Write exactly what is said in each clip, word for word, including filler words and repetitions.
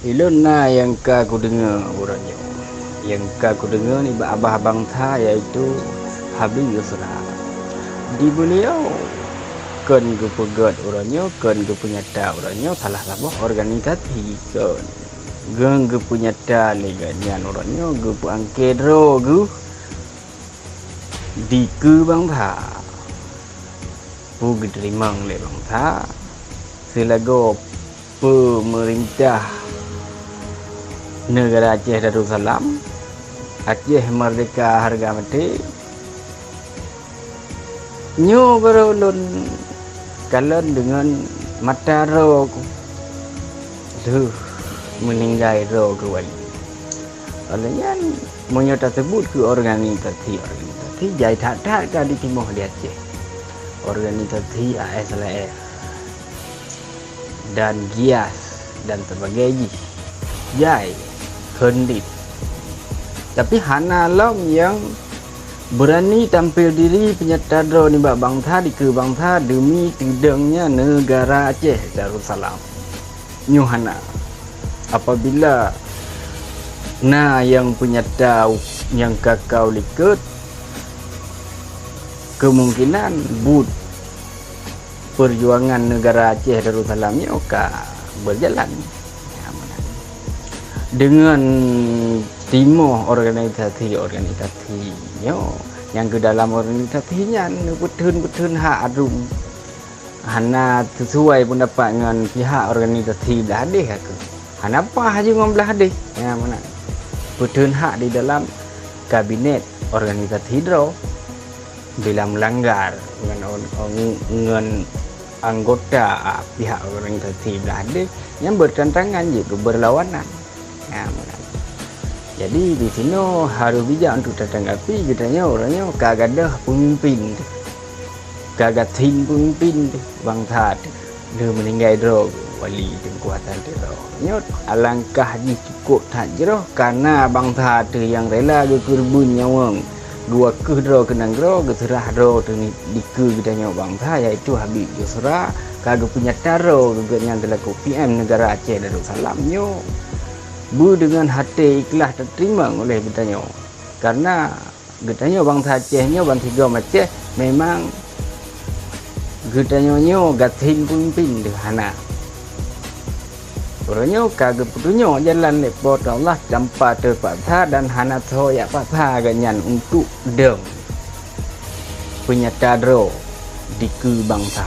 Ilôn na nyang ka kudeungoe uroe nyoe. Nyang ka kudeungoe nibak babah bansa, yaitu Habib Yusra. Di beuliau kon geupeugét uroe nyoe, kon geupeunyata uroe nyoe salah saboh organisasi kon. Ngon geupeunyata lé gobnyan uroe nyoe geupeuangkée droe geuh dikeue bansa. Peue geuteurimong lé bansa silagoe peumeurintah neugara Aceh Darussalam, Aceh Merdeka hareuga maté. Nyoe baroe ulôn kalon deungon mata droe ku. Deuh, meuninggai droe ku wali. Óh lheueh nyan, meunyoe taseubut keu organisasi-organisasi, jai that-that ka jitimoh di Aceh. Organisasi A S L F dan gias dan sebagainya jih. Jai, kheun dit. Tapi hana lom nyang beurani tampil diri peunyata droe nibak bansa dikeue bansa deumi teudong nyan neugara Aceh Darussalam. Nyoe hana. Apabila na nyang peunyata nyang ka kau likot, keumungkinan buet peujuangan neugara Aceh Darussalam nyoe ka beujalan. Deungon timoh organisasi-organisasi nyoe, nyang keu dalam organisasi nyan neupeutheun-peutheun hak adum. Hana sisuai peundapat ngon pihak organisasi blah deh aku. Hana paih jih ngon blah deh. Nyan meunan. Peutheun hak di dalam kabinet organisasi droe bila meulanggar ngon, ngon anggota pihak organisasi blah deh nyang beutantangan jeuet keu beurlawanan. Nah, meunan. Jadi, di sinoe harôh bijak untuk tatanggapi geutanyoe uroe nyoe ka gadôh peumimpin teuh. Ka gasien peumimpin teuh bansa teuh. Lheueh meuninggai droe wali Teungku Hasan Tiro. Nyoe alangkah jih cukôp that jroh kana bansa teuh nyang rela geukeureubeuen nyawöng. Geuwaköh droe keu nanggroe, geuseurah droe teuh dikeue geutanyoe bansa, yaitu Habib Yusra, ka geupeunyata droe geuh nyan seulaku P M neugara Aceh Darussalam nyoe. Beudeungon até ikhlaih tateurimong oleh geutanyoe. Kareuna geutanyoe bansa Aceh nyoe bansigom Aceh memang geutanyoe nyoe gasien peumimpin teuh hana. Uroe nyoe ka geupeutunyok jalan lé Po teu Allah tanpa teupaksa dan hana soe jak paksa gobnyan untuk dong peunyata droe dikeue bansa.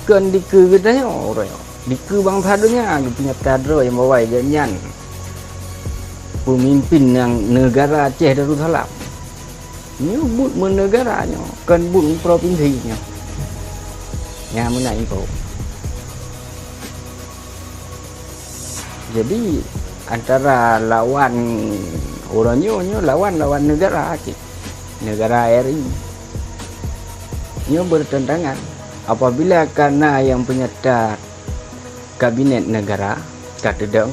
Kon dikeue geutanyoe uroe nyoe, dikeue bansa donya geupeunyata droe nyang bawai gobnyan peumimpin nyang neugara Aceh Darussalam. Nyoe buet meuneugara nyoe, kon buet meuprovinsi nyoe. Nyan meunan info. Jadi, antara lawan uroe nyoe, nyoe lawan-lawan neugara cit. Neugara R I. Nyoe beuretantangan. Apabila ka na nyang peunyata kabinet neugara ka teudong,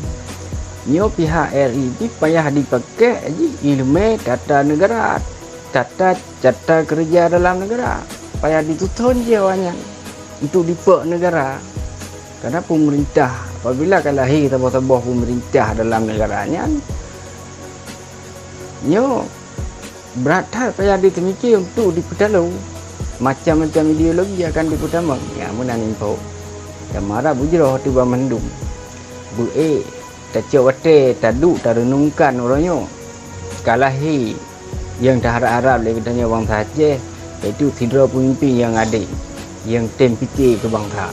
nyoe pihak R I jih payah jipakék jih iéleumé tata neugara, tata, tata keureuja dalam neugara. Payah jituthon jih awaknyan untuk jipeuek neugara. Karena peumeurintah, apabila ka lahé saboh-saboh peumeurintah dalam neugara nyan, nyoe brat that payah jiteumiké untuk jipeutaloe. Macam-macam ideologi akan jipeutamong. Nyan meunan info. Tamara beujroh ateueh banmandum. Beu-ék tacok watée taduek tareunungkan uroe nyoe. Ka lahé nyang taharab-harab lé geutanyoe bansa Aceh, yaitu sidroe peumimpin nyang adé, nyang tem pike keu bansa.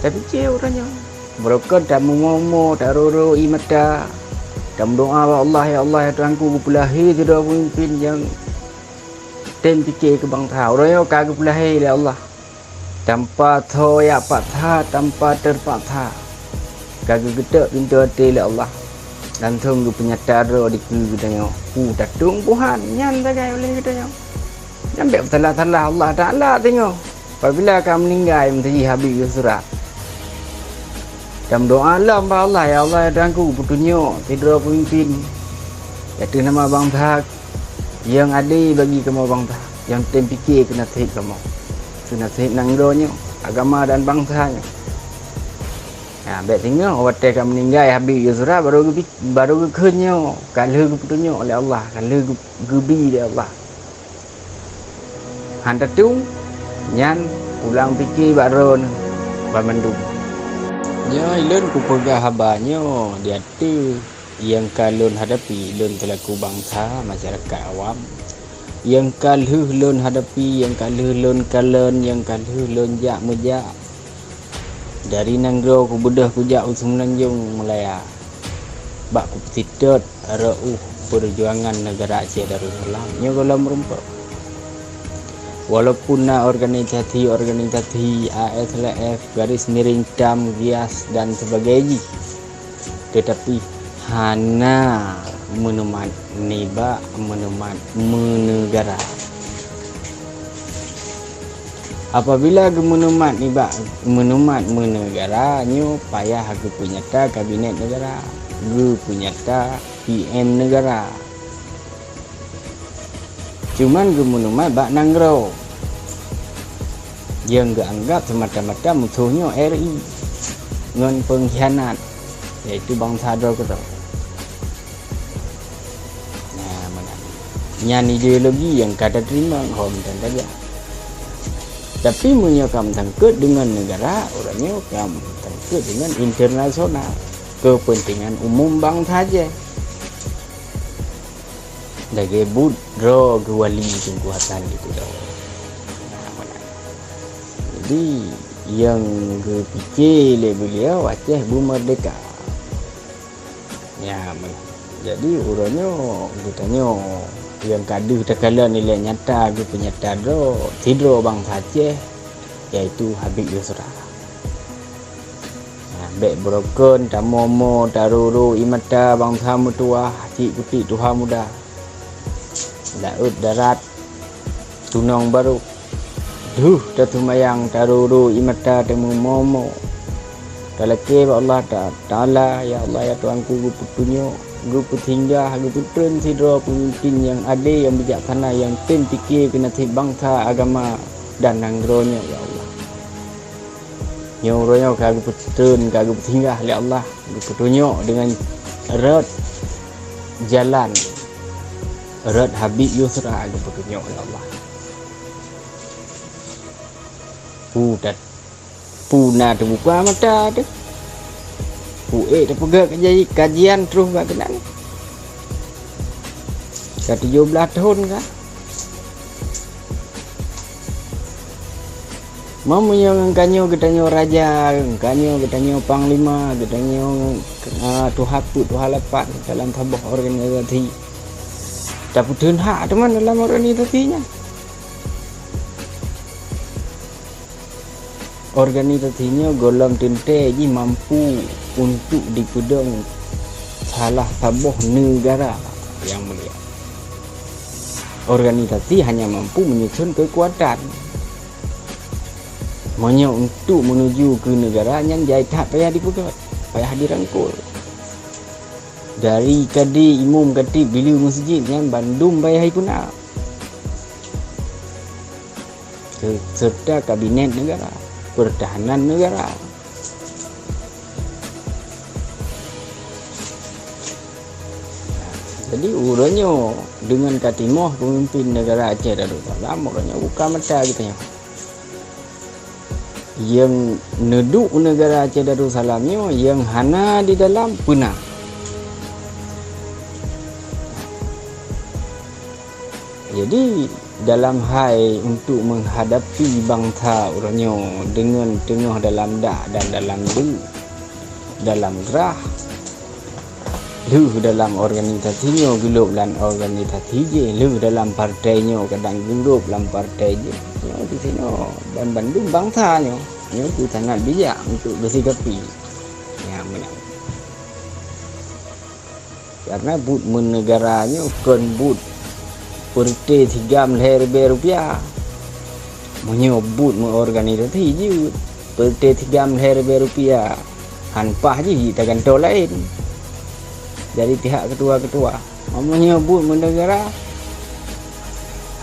Tapiké uroe nyoe, beurokon tameumo-mo, taroro ie mata, tameudoá bak Allah, "Ya Allah, ya Tuhanku, geupeulahé sidroe peumimpin nyang tem pike keu bansa." Uroe nyoe ka geupeulahé lé Allah. Tanpa soe jak paksa, tanpa teupaksa. Ka geugeutok pintoe até lé Allah. Langsong geupeunyata droe dikeue geutanyoe. Peue tatong Tuhan, nyan sagai ulée geutanyoe. Nyan bék peusalah-salah Allah Taala singoh. Apabila ka meuninggai meusaji Habib Yusra, tameudoá lom bak Allah, "Ya Allah, ya Tuhanku, peutunyok sidroe peumimpin ateueh nama bansa nyang adé bagi kamoe bansa, nyang tem pike keu naseb kamoe, keu naseb nanggroe nyoe, agama dan bansa nyoe." Ha, bèk singoh watèe ka meuninggai Habib Yusra baru geupi-, baru geukheun nyoe, ka lheueh geupeutunyok lé Allah, ka lheueh geu-, geubi lé Allah. Han tatueng, nyan pulang pike bak droeneuh banmandum. Nyoe lôn kupeugah haba nyoe di ateueh nyang ka lôn hadapi lôn seulaku bansa masyarakat awam, nyang ka lheueh lôn hadapi, nyang ka lheueh lôn kalon, nyang ka lheueh lôn jak meujak. Dari nanggroe kubeudôh kujak u Semenanjung Malaya, bak kupeusitot rot u peujuangan neugara Aceh Darussalam nyoe gohlom meurumpok. Walaupun na organisasi-organisasi A S L F, Garis Miring Tam, gias dan sebagainya jih, teutapi hana meuneumat nibak meuneumat meuneugara. Apabila geumeunumat nibak meunumat meuneugara, nyoe payah geupeunyata kabinet neugara, geupeunyata P M neugara. Cuman geumeunumat bak nanggroe, nyang geuanggab seumata-mata musoh nyoe R I ngon peungkhianat, yaitu bansa droe keudroe. Nah, meunan. Nyan ideologi nyang ka tateurimong hom dan tajak. Tapi meunyoe ka meuteungkeut deungon neugara, uroe nyoe ka meuteungkeut deungon internasional, keupeuntengan umum bansa jih. Lagèe buet droe geuwali Teungku Hasan di Pulo. Nah, meunan. Jadi, nyang geupike lé beuliau Aceh beumeurdeka. Nyan meunan. Jadi, uroe nyoe geutanyoe nyang ka deuh takalon ilèe nyata geupeunyata droe sidroe bansa Aceh, yaitu Habib Yusra. Nah, bèk beurokon tamomo taruru ie mata bansa meutuwah cit keutik tuha muda. Laôt darat tunong barô. Deuh taseumayang taruru ie mata teumeumomo. Talakèe bak Allah Ta-, Taala, "Ya Allah, ya Tuhanku, geupeutunyok, geupeusinggah, geupeutreun sidroe peumimpin nyang adé, nyang bijaksana, nyang tem pike keu naseb bansa, agama, dan nanggroe nyoe, ya Allah." Nyoe uroe nyoe ka geupeuteun, ka geupeusinggah lé Allah, geupeutunyok deungon rot jalan, rot Habib Yusra geupeutunyok lé Allah. Pu tat-, pu na teubuka mata teuh. Pu ék teupeugah kaji-, kajian troh bak keunan. Ka tujoh blaih thon ka. Meunyoe ngon tanyoe geutanyoe raja, ngon tanyoe geutanyoe panglima, geutanyoe, ah, tuha peuet, tuha lapan dalam saboh organisasi. Tapeutheun hak teuma dalam organisasi nyan. Organisasi nyoe gohlom teuntèe jih mampu untuk dipeudong salah saboh neugara nyang mulia. Organisasi hanya mampu menyusun keukuatan. Meunyoe untuk menuju keu neugara nyan jai that payah dipeugöt, payah dirangkul. Dari kadé, imum, khatib, bileue meuseujid nyan bandum payah ipeuna. Se-, serta kabinet neugara, peurtahanan neugara. Jadi, uroe nyoe deungon ka timoh peumimpin neugara Aceh Darussalam, uroe nyoe buka mata geutanyoe. Nyang neuduek neugara Aceh Darussalam nyoe nyang hana di dalam peuna. Jadi, dalam hai untuk menghadapi bansa uroe nyoe deungon teungoh dalam dak dan dalam deuk, dalam grah, lheueh dalam organisasi nyoe geulôp lam organisasi jih, lheueh dalam partai nyoe kadang geulôp lam partai jih. Nyoe di sinoe ban bandum bansa nyoe, nyoe pun sangat bijak untuk geusikapi. Nyan meunan. Karena buet meuneugara nyoe kon buet peureuté sigam lhèe ribèe rupiah. Meunyoe buet meuorganisasi jeuet, peureuté sigam lhèe ribèe rupiah, han paih jih tagantoe laén. Dari pihak ketua-ketua, meunyoe buet meuneugara,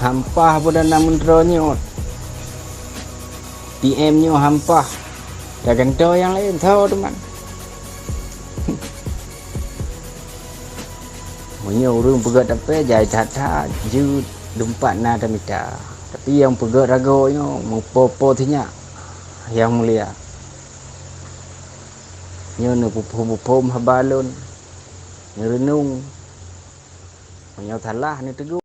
han paih Perdana Menteri nyoe, P M nyoe han paih, tagantoe nyang laén, soe teuma. Meunyoe ureuëng peugét tapé jai that-that, jeuet, lumpat na tamita. Tapi nyang peugét ragoe nyoe meupo-po sinyak, Yang Mulia. Nyoe neupeuphom-phom haba lôn, neureunong. Meunyoe salah, neutegur.